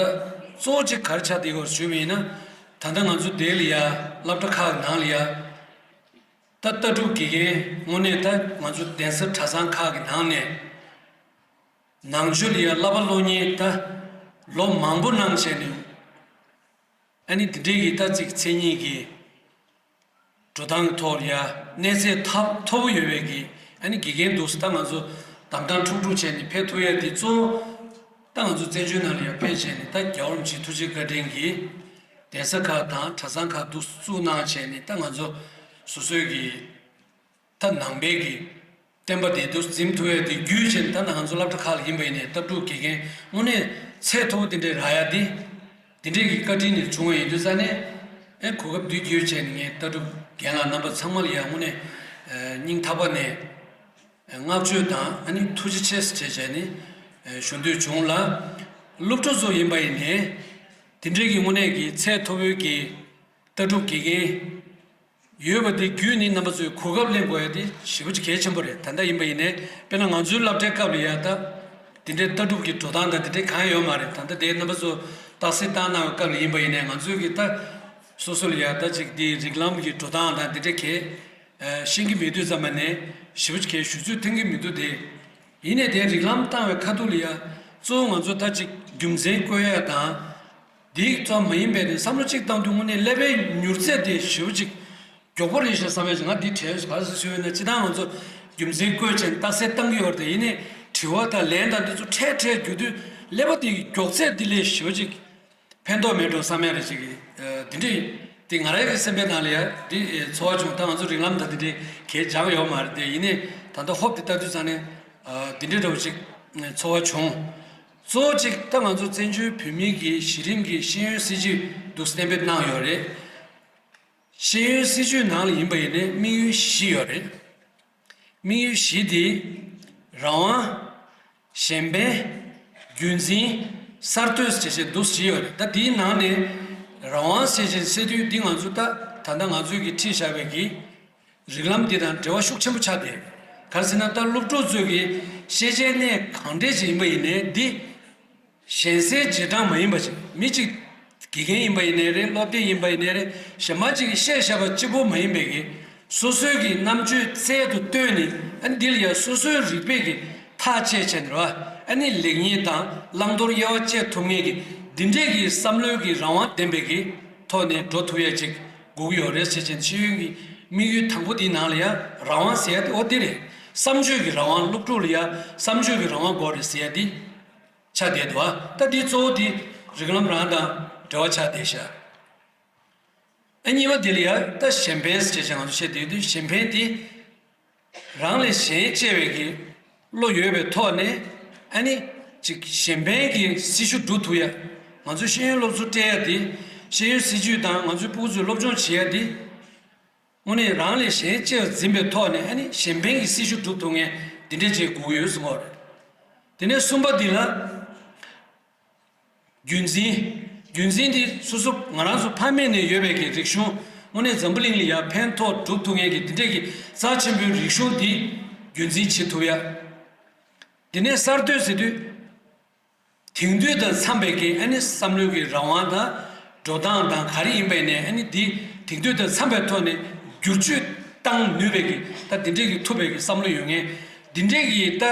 གཙོ་བོ་གཅིག་ག་རེ་ཆགས་བསྡད་ཡོད་ཞུས་པ་ཡིན་ན། ད་ལྟ་ང་ཚོ་དེ་ལ་ཡ་སློབ་གྲྭ་ཁག་གི་ནང་ལ་ཡ། ད་ལྟ་གྲུབ་དགེ་རྒན་དངོས་གནས་ད་ང་ཚོ་གདན་ས་གྲྭ་ཚང་ཁག་གི་ནང་ནས་ནང་ཆོས་ལ་ཡ་བསླབ་པ་སློབ་གཉེར་ད་ལོ་མང་པོ་གནང་བྱས་ནས། ཨ་ནི་འདི་འདྲའི་གི་ད་ཅིག་མཚན་ཉིད་ཀྱི་འགྲོ་སྟངས་ཐོག་ལ་ཡ་གནས་ཚད་ཐབས་མཐོ་པོ་ཡོད་པའི་གི་ཨ་ནི་དགེ་རྒན་འདུག་ད་ང་ཚོ་གདམ་གཏམ་འཁྲུག་འཁྲུག་བྱས་ནས་ཕེབས་ཐུབ་ཡ་དེ་གཙོ་བོ་ད་ང་ཚོ་བཙན་བྱོལ་ནང་ལ་ཡ་ཕེབས་བྱས་ནས་ད་རྒྱལ་བ་རིན་པོ་ཆེའི་ཐུགས་རྗེ་བཀའ་དྲིན་གྱིས་གདན་ས་ཁག་དང་གྲྭ་ཚང་ཁག་འདུག་བཙུགས་གནང་བྱས་ནས་ད་ང་ཚོ་སོ་སོའི་གི་ད་ནང་པའི་གི་བསྟན་པ་དེ་འདུག་འཛིན་ཐུབ་ཡ་དེ་བརྒྱུད་བྱས་ནས་ད་ང་ཚོ་སློབ་གྲྭ་ཁག་ལ་ཡིན་པ་ཡིན་ནའི་ལྟ་གྲུབ་དགེ་རྒན་དངོས་གནས་ཚད་མཐོ་པོ་དེ་འདྲའི་རག་ཡ་དེ། དེ་འདྲའི་གི་བཀའ་དྲིན་ནས་བྱུང་བ་ཡིན་དུས་ཙང་ནས། ཨེ་གོ་སྐབས་འདི་བརྒྱུད་བྱས་ནས་ངས་ལྟ་གྲུབ་རྒན་ལགས་རྣམ་པ་ཚང་མ་ལ་ཡང་དངོས་གནས་སྙིང་ཐག་པ་ནས་བསྔགས་བརྗོད་དང་ཨ་ནི་ཐུགས་རྗེ་ཆེ་ཟེར་བྱས་ནས་ཞུ་འདོད་བྱུང་ལ། སློབ་ཕྲུག་ཚོ་ཡིན་པ་ཡིན་ནའི་དེ་འདྲའི་གི་དངོས་གནས་ཀྱི་ཚད་མཐོ་པོའི་གི་ལྟ་གྲུབ་དགེ་རྒན་ཡོད་པ་དེ་བརྒྱུད་ནས་རྣམ་པ་ཚོས་གོ་སྐབས་ལེན་དགོས་ཡ་དེ་ཞེ་པོ་ཅིག་གལ་ཆེན་པོ་རེད། ད་ལྟ་ཡིན་པ་ཡིན་ནའི་དཔེར་ན་ང་ཚོའི་སློབ་གྲྭའི་སྐབས་ལ་ཡ་ད་དེ་འདྲའི་ལྟ་གྲུབ་ཀྱི་འགྲོ་སྟངས་དང་དེ་འདྲའི་གང་ཡོད་མ་རེད། ད་ལྟ་དེ་རྣམ་པ་ཚོ་རྟགས་གསལ་བཏང་གནང་བའི་སྐབས་ལ་ཡིན་པ་ཡིན་ནའི་ང་ཚོའི་གི་ད་སོ་སོ་ལ་ཡ་ད་ཅིག་དེ་རིགས་ལམ་གྱི་འགྲོ་སྟངས་དང་དེ་འདྲའི་གལ་ཤེས་ཀྱི་མེད་དུས་ཙམ་པ་ནས་ཞེ་པོ་ཅིག་གལ་ཞུ་ཚོད་ཐོན་གྱི་མི་འདུག་དེ། ཡིན་ནའི་དེ་རིགས་ལམ་བཏང་བའི་ཁ་ཐུག་ལ་ཡ་གཙོ་བོ་ང་ཚོ་ད་ཅིག་རྒྱུ་མཚན་བཀོད་ཡ་དང་། དེ་ཙམ་མ་ཡིན་པའི་ནས་བསམ་བློ་གཅིག་བཏང་དུས་དངོས་གནས་ཀླད་པའི་མྱུར་ཚད་དེ་ཞེ་པོ་ཅིག་མགྱོགས་པོ་རེད་ཤག་བསམ་ཡ་ཅིག་ང་འདི་དྲན་ག་རེ་ཟེར་ཞུས་ཡོད་ན། སྤྱིར་བཏང་ང་ཚོ་རྒྱུ་མཚན་བཀོད་བྱས་རྟགས་གསལ་བཏང་གི་ཡོད་རེད། ཡིན་ནའི་དྲི་བ་དང་ལན་དང་འདི་ཚོ་འཕྲལ་འཕྲལ་རྒྱུག་དུས་ཀླད་པ་དེ་མགྱོགས་ཚད་འདི་ལས་ཞེ་པོ་ཅིག་ཕན་ཐོགས་མེད་འགྲོ་བསམ་ཡ་རེ་ཅིག་གི་འདི་འདྲའི་དེ་ང་རང་གི་སེམས་པའི་ནང་ལ་ཡ་འདི་ཚོར་བ་བྱུང་། ད་ང་ཚོ་རིགས་ལམ་དང་འདི་འདྲའི་གལ་སྦྱངས་ཡོད་མ་རེད་དེ། ཡིན་ནའི་ད་ལྟ་ཧོབ་དེ་ལྟ་དུས་ཙང་ནས་འདི་འདྲའི་འདྲ་བོ་ཅིག་ཚོར་བ་བྱུང་། གཙོ་བོ་གཅིག་ད་ང་ཚོ་བཙན་བྱོལ་བོད་མིའི་གི་གཞི་རིམ་གྱི་ཤེས་ཡོན་སྲིད་བྱུས་འདུག་གཏན་འབེབས་གནང་ཡོད་རེད། ཤེས་ཡོན་སྲིད་བྱུས་ནང་ལ་ཡིན་པ་ཡིན་ནའི་དམིགས་ཡུལ་བཞི་ཡོད་རེད། དམིགས་ཡུལ་བཞི་དེ། རང་དབང་། གཞན་ཕན། རྒྱུན་འཛིན། གསར་གཏོད་ཅེས་བྱས་འདུག་བཞི་ཡོད་རེད། ད་དེའི་ནང་ནས་རང་དབང་ཞེས་བྱས་ཟེར་དུས་འདི་ང་ཚོ་ད་ད་ལྟ་ང་ཚོས་ཀྱི་ཁྲིད་བཞག་པའི་གི་རིགས་ལམ་འདི་དང་འབྲེལ་བ་ཤུགས་ཆེན་པོ་ཆགས་བསྡད་ཡོད། ག་རེ་ཟེར་ན་ད་སློབ་ཕྲུག་ཚོས་ཀྱི་ཤེས་བྱའི་གནས་གང་འདྲས་ཅིག་ཡིན་པ་ཡིན་ནའི་འདི་གཞན་སའི་རྗེས་འབྲང་མ་ཡིན་པ་ཅིག་མི་གཅིག་དགེ་རྒན་ཡིན་པ་ཡིན་ནའི་རེད། སློབ་དེབ་ཡིན་པ་ཡིན་ནའི་རེད། གཞན་པ་གཅིག་གིས་བཤད་བཞག་པ་གཅིག་པོ་མ་ཡིན་པའི་གི་སོ་སོའི་གི་རྣམ་དཔྱོད་རྩལ་དུ་བཏོན་ནས་ཨ་ནི་འདི་ལ་ཡང་སོ་སོའི་རིག་པའི་གི་ཐག་བཅད་བྱས་ནས་རེད་བ། ཨ་ནི་ལེགས་ཉེས་དང་བླང་དོར་དབྱེ་བ་དཔྱད་ཐུབ་མཁན་གི་འདི་འདྲའི་གི་བསམ་བློའི་གི་རང་དབང་ལྡན་པའི་གི་ཐོག་ནས་འགྲོ་ཐུབ་ཡ་ཅིག་དགོས་ཀྱི་ཡོད་རེད་ཟེར་བྱས་ཤེས་ཡོན་གྱི་དམིགས་ཡུལ་དང་པོ་དེའི་ནང་ལ་ཡང་རང་དབང་ཟེར་ཡ་དེ་འོ་དེ་རེད། བསམ་བརྗོད་ཀྱི་རང་དབང་སློབ་ཕྲུག་ལ་ཡང་བསམ་བརྗོད་ཀྱི་རང་དབང་དགོས་རེད་ཟེར་ཡ་དེ་ཆགས་བསྡད་འདུག་ད་དེ་གཙོ་བོ་དེ་རིགས་ལམ་རང་དང་འབྲེལ་བ་ཆགས་བསྡད་ཤག་ཨ་གཉིས་པ་དེ་ལ་ཡང་ད་གཞན་ཕན་ཟེར་བྱས་ང་ཚོ་བཤད་བསྡད་དུས་གཞན་ཕན་དེ། རང་ལས་གཞན་གཅེས་པའི་གི་བློ་ཡོད་པའི་ཐོག་ནས་ཨ་ནི་ཅིག་གཞན་ཕན་གྱི་སྲི་ཞུ་སྒྲུབ་ཐུབ་ཡ། ང་ཚོའི་ཤེས་ཡོན་སློབ་གསོ་སྤྲད་ཡ་དེ། ཤེས་ཡོན་སྲིད་བྱུས་དང་ང་ཚོའི་སྤུ་གུ་ཚོས་སློབ་སྦྱོང་བྱེད་ཡ་དེ། དངོས་གནས་རང་ལས་གཞན་གཅེས་པ་འཛིན་པའི་ཐོག་ནས་ཨ་ནི་གཞན་ཕན་གྱི་སྲི་ཞུ་སྒྲུབ་ཐུབ་མཁན་འདི་འདྲས་ཅིག་དགོས་ཀྱི་ཡོད་གསུངས་པ་རེད། དེ་ནས་གསུམ་པ་འདི་ལ། རྒྱུན་འཛིན། རྒྱུན་འཛིན་འདི་སོ་སོ་ང་རང་ཚོ་ཕ་མེས་ནས་ཡོད་པའི་གི་རིག་གཞུང་། དངོས་གནས་འཛམ་བུ་གླིང་ལ་ཡ་ཕན་ཐོགས་སྒྲུབ་ཐུབ་མཁན་གྱི་འདི་འདྲས་ཀྱི་རྩ་ཆེན་པོའི་རིག་གཞུང་འདི་རྒྱུན་འཛིན་བྱེད་ཐུབ་ཡ། དེ་ནས་གསར་གཏོད་ཟེར་དུས། དེང་དུས་དང་འཚམས་པའི་གི་ཨ་ནི་བསམ་བློའི་གི་རང་དབང་དང་། འགྲོ་སྟངས་དང་ག་རེ་ཡིན་པའི་ནས་ཨ་ནི་འདི་དེང་དུས་དང་འཚམས་པའི་ཐོག་ནས་བསྒྱུར་བཅོས་བཏང་ནུས་པའི་གི་ད་འདི་འདྲས་ཀྱི་ཐུབ་པའི་གི་བསམ་བློ་ཡོད་མཁན། འདི་འདྲས་ཀྱི་ད་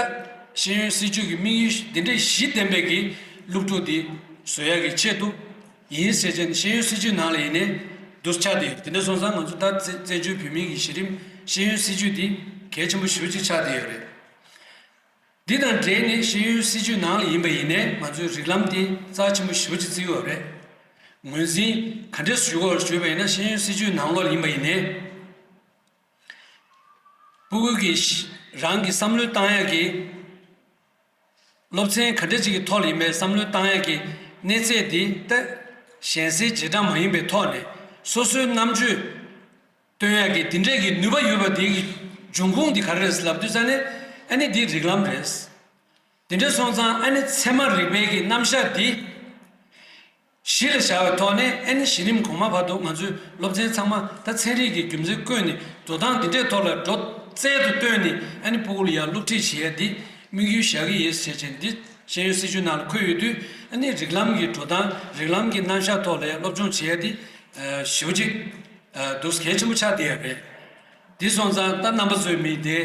ཤེས་ཡོན་སྲིད་བྱུས་ཀྱི་དམིགས་ཡུལ་འདི་འདྲས་བཞི་ལྡན་པའི་གི་སློབ་ཕྲུག་འདི་བཟོ་ཡག་གི་ཆེད་དུ་ཡིན་ཟེར་བྱས་ནས་ཤེས་ཡོན་སྲིད་བྱུས་ནང་ལ་ཡིན་ནའི་འདུ་ཆགས་དེ་ཡོད། དེ་འདྲ་སོང་ཙང་ང་ཚོ་ད་བཙན་བཙན་བྱོལ་བོད་མིའི་གི་གཞི་རིམ་ཤེས་ཡོན་སྲིད་བྱུས་འདི་གལ་ཆེན་པོ་ཞེ་པོ་ཅིག་ཆགས་བསྡད་ཡོད་རེད། འདི་དང་འབྲེལ་ནས་ཤེས་ཡོན་སྲིད་བྱུས་ནང་ལ་ཡིན་པ་ཡིན་ནའི་ང་ཚོའི་རིགས་ལམ་འདི་རྩ་ཆེན་པོ་ཞེ་པོ་ཅིག་བརྩི་གི་ཡོད་རེད། ངོས་འཛིན་ག་འདྲས་ཞུ་དགོས་ཞུས་པ་ཡིན་ན་ཤེས་ཡོན་སྲིད་བྱུས་ནང་ལོགས་ལ་ཡིན་པ་ཡིན་ནའི། སྤུ་གུ་གིས་རང་གི་བསམ་བློ་བཏང་ཡག་གི་སློབ་ཚན་ག་འདྲ་ཅིག་གི་ཐོག་ལ་ཡིན་པའི་བསམ་བློ་བཏང་ཡག་གི་གནས་ཚད་འདི་ད་གཞན་སའི་རྗེས་འབྲང་མ་ཡིན་པའི་ཐོག་ནས་སོ་སོའི་རྣམ་དཔྱོད་སྟོན་ཡག་གི་འདི་འདྲས་ཀྱི་ནུས་པ་ཡོད་པ་འདི་གི་འབྱུང་ཁུངས་འདི་ག་རེ་རེད་ལབ་དུས་ཙང་ནས་ཨ་ནི་འདི་རིགས་ལམ་རེད། དེ་འདྲ་སོང་ཙང་ཨ་ནི་ཚད་མ་རིག་པའི་གི་རྣམ་གཞག་འདི་གཞི་ལ་བཞག་པའི་ཐོག་ནས་ཨ་ནི་གཞི་རིམ་གོང་མ་བར་དུ་ང་ཚོའི་སློབ་ཚན་ཚང་མ་ད་ཚན་རིག་གི་རྒྱུ་མཚན་བཀོད་ནས་འགྲོ་སྟངས་འདི་འདྲའི་ཐོག་ལ་འགྲོ་རྩལ་དུ་བཏོན་ནས་ཨ་ནི་སྤུ་གུ་ལ་ཡང་སློབ་ཁྲིད་བྱེད་ཡ་འདི་ དམིགས་ཡུལ་བཞག་གི་ཡོད་ཟེར་བྱས་འདི་ཤེས་ཡོན་སྲིད་བྱུས་ནང་ལ་འཁོད་ཡོད་དུས། ཨ་ནི་རིགས་ལམ་གྱི་འགྲོ་སྟངས། རིགས་ལམ་གྱི་རྣམ་གཞག་ཐོག་ལ་ཡང་སློབ་སྦྱོང་བྱེད་ཡ་དེ་ཞེ་པོ་ཅིག་འདུག་གལ་ཆེན་པོ་ཆགས་བསྡད་ཡོད་རེད། འདི་སོང་ཙང་ད་རྣམ་པ་ཚོའི་མི་དེ་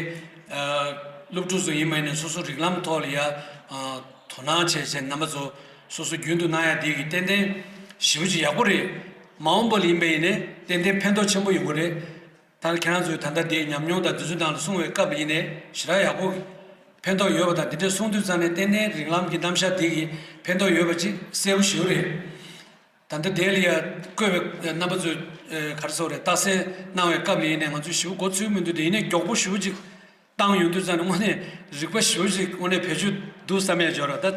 སློབ་ཕྲུག་ཚོ་ཡིན་པ་ཡིན་ནའི་སོ་སོ་རིགས་ལམ་ཐོག་ལ་ཡ་དོ་སྣང་བྱས་བྱས་རྣམ་པ་ཚོ་སོ་སོ་རྒྱུན་དུ་གནང་ཡ་དེ་གི་ཏན་ཏན་ཞེ་པོ་ཅིག་ཡག་པོ་རེད། མ་འོངས་པ་ལ་ཡིན་པ་ཡིན་ནའི་ཏན་ཏན་ཕན་ཐོགས་ཆེན་པོ་ཡོང་གི་རེད། ད་ཁྱེད་རང་ཚོས་ད་ལྟ་དེའི་ཉམས་མྱོང་དང་དུས་ཚོད་ནང་ལ་གསུང་བའི་སྐབས་ལ་ཡིན་ནའི་ཞེ་དྲག་ཡག་པོ་ཕན་ཐོགས་ཡོད་པ་དང་། དེ་འདྲས་གསུང་དུས་ཙང་ནས་ཏན་ཏན་རིགས་ལམ་གྱི་རྣམ་གཞག་དེ་གི་ཕན་ཐོགས་ཡོད་པ་ཅིག་གསལ་པོ་ཞེ་པོ་རེད། ད་ལྟ་དེ་ལ་ཡ་བཀོད་པའི་རྣམ་པ་ཚོས་ག་རེ་ཟེར་དགོས་རེད། རྟགས་གསལ་གནང་བའི་སྐབས་ལ་ཡིན་ནའི་ང་ཚོས་ཞེ་པོ་མགོ་ཚོད་མི་འདུག་དེ་ཡིན་ནའི་མགྱོགས་པོ་ཞེ་པོ་ཅིག་བཏང་ཡོང་དུས་ཙང་ནས་དངོས་གནས་རིག་པ་ཞེ་པོ་ཅིག་དངོས་གནས་བེད་སྤྱོད་འདུག་བསམ་ཡ་ཅིག་ཡོད་རེད། ད་